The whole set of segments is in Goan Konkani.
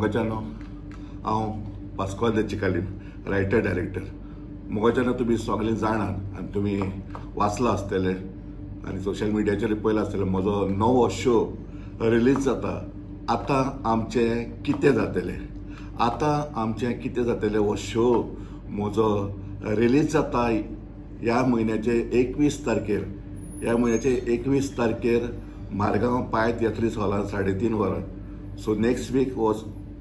मोगाच्यानो, हांव पास्कोआल दे चिकालीम, रायटर डायरेक्टर. मोगाच्यानो तुमी सगळे जाणात आनी तुमी वाचलां आसतलें आनी सोशल मिडियाचेर पळयलां आसतलें म्हजो नवो शो रिलीज जाता. आतां आमचें कितें जातलें, आतां आमचें कितें जातलें हो शो म्हजो रिलीज जाता ह्या म्हयन्याचे 21 तारखेर. ह्या म्हयन्याचे 21 तारखेर मारगांव पाय तियात्रीस हॉलान 3:30 वरां. सो नेक्स्ट वीक हो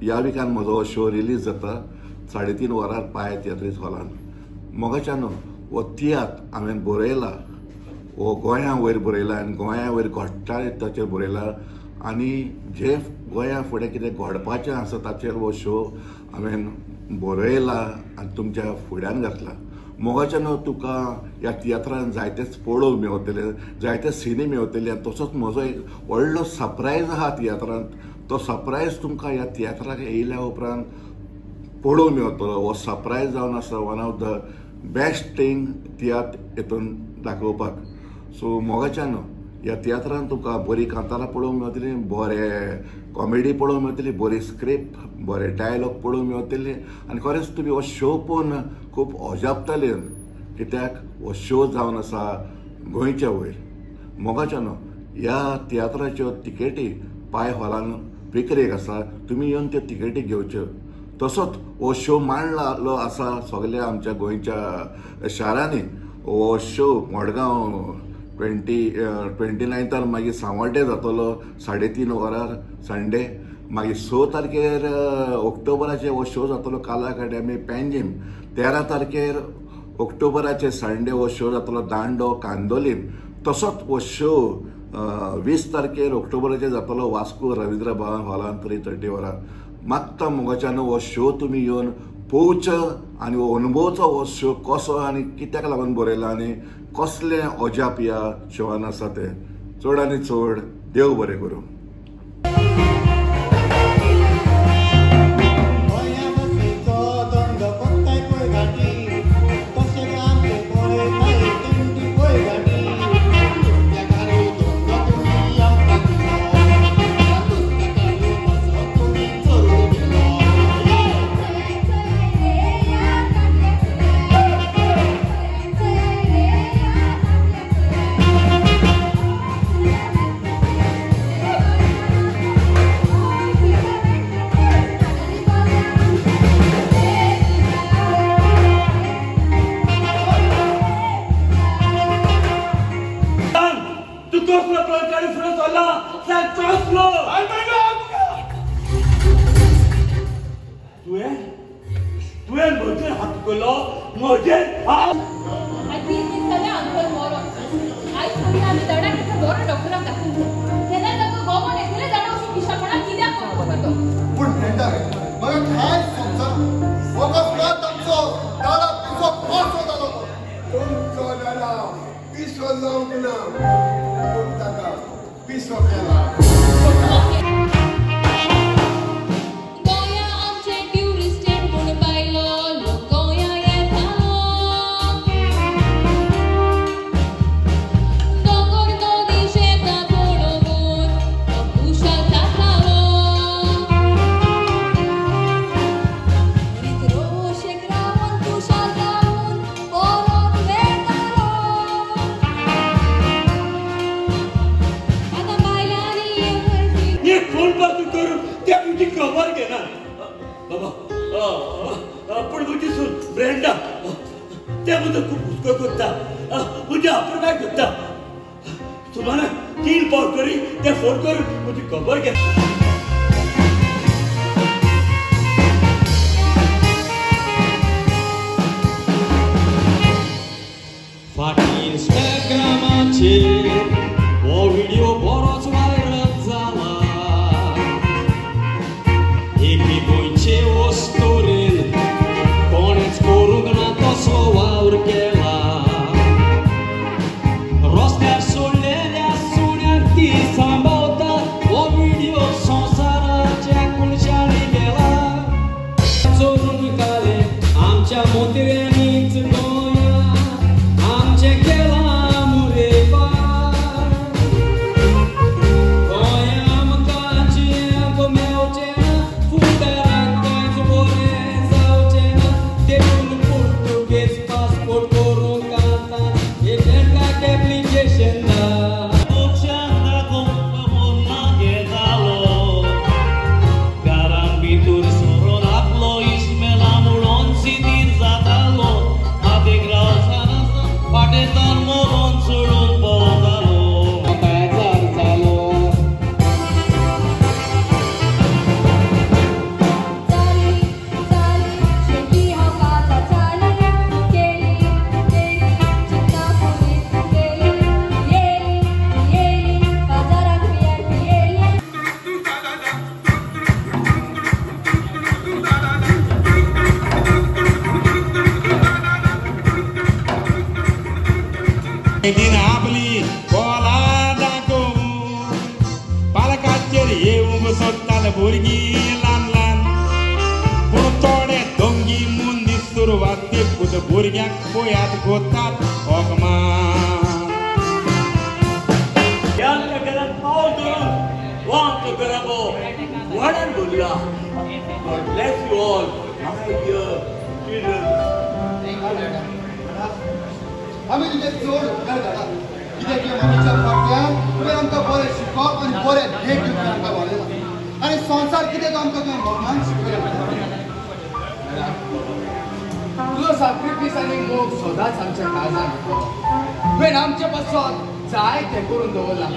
ह्या विकान म्हजो शो रिलीज जाता 3:30 वरां पाय तियात्रीस हॉलान. मोगाच्यानो हो तियात्र हांवें बरयला, हो गोंया वयर बरयला आनी गोंया वयर घडटा ताचेर बरयला आनी जे गोंया फुडें कितें घडपाचें आसा ताचेर हो शो हांवें बरयला आनी तुमच्या फुड्यान घातला. मोगाच्यानो तुका ह्या तियात्रान जायतेच पळोवंक मेवतले, जायते सिनी मेवतले आनी तसोच म्हजो एक व्हडलो सरप्रायज आहा तियात्रांत. तो सरप्रायज तुमकां ह्या तियात्राक येयल्या उपरांत पळोवंक मेवतलो. हो सरप्रायज जावन आसा one of the best thing तियात्र हितून दाखोवपाक. सो मोगाच्यानो ह्या तियात्रान तुका बरी कांतारां पळोवंक मेवतली, बरे कॉमेडी पळोवंक मेवतली, बरी स्क्रिप्ट, बरे डायलॉग पळोवंक मेवतले आनी खरेंच तुमी हो शो पळोवन खूब अजापतले, कित्याक हो शो जावन आसा गोंयच्या वयर. मोगाच्यानो ह्या तियात्राच्यो तिकेटी पाय हॉलान विक्रेक आसा, तुमी येवन त्यो तिकेटी घेवच्यो. तसोच हो शो मांडलो आसा सगल्या आमच्या गोंयच्या शारांनी. हो शो मडगांव 29 मागीर सांवड्डे जातलो 3:30 वरार संडे. मागीर 6 तारखेर ऑक्टोबराचेर हो शो जातलो काला अकाडेमी पेंजीम. 13 तारखेर ऑक्टोबराचे संडे हो शो जातलो दांडो कांदोलीम. तसोच हो शो 20 तारखेर ऑक्टोबराचेर जातलो वास्को रवींद्र भवन हॉलान 3:30 वरार. मागता मोगाच्यानो हो शो तुमी येवन पळोवचो आनी हो अनुभवचो हो शो कसो आनी कित्याक लागून बरयला आनी कसलें अजाप ह्या शोवान आसा तें. चड आनी चड देव बरें करूं. आमच्या मोतऱ्यांनीच गोंया आमचें केलां मुरे. दिन आपली कोला दाखोवन पालकाचेर येवंक सोदतात भुरगीं ल्हान ल्हान, पूण थोडे दोंगी मनीस सुरवातेकूच भुरग्यांक पळयात गोतात ओकमान. ह्या घरात पावल धरून हो आमचो घराबो वाड्यान भरला. God bless you all, my dear children. आमी तुजे चड उपकार घाला कित्याक की मम्मीच्या फाटल्यान तुवें आमकां बरें शिकोवप आनी बरें देख दिवपी आमकां वाडयला आनी संवसार कितें तो आमकां तुवें भगवान शिकयला. तुजो साक्रिफीस आनी मोग सदांच आमच्या काळजान तुवें आमचे पासत जाय तें करून दवरलां.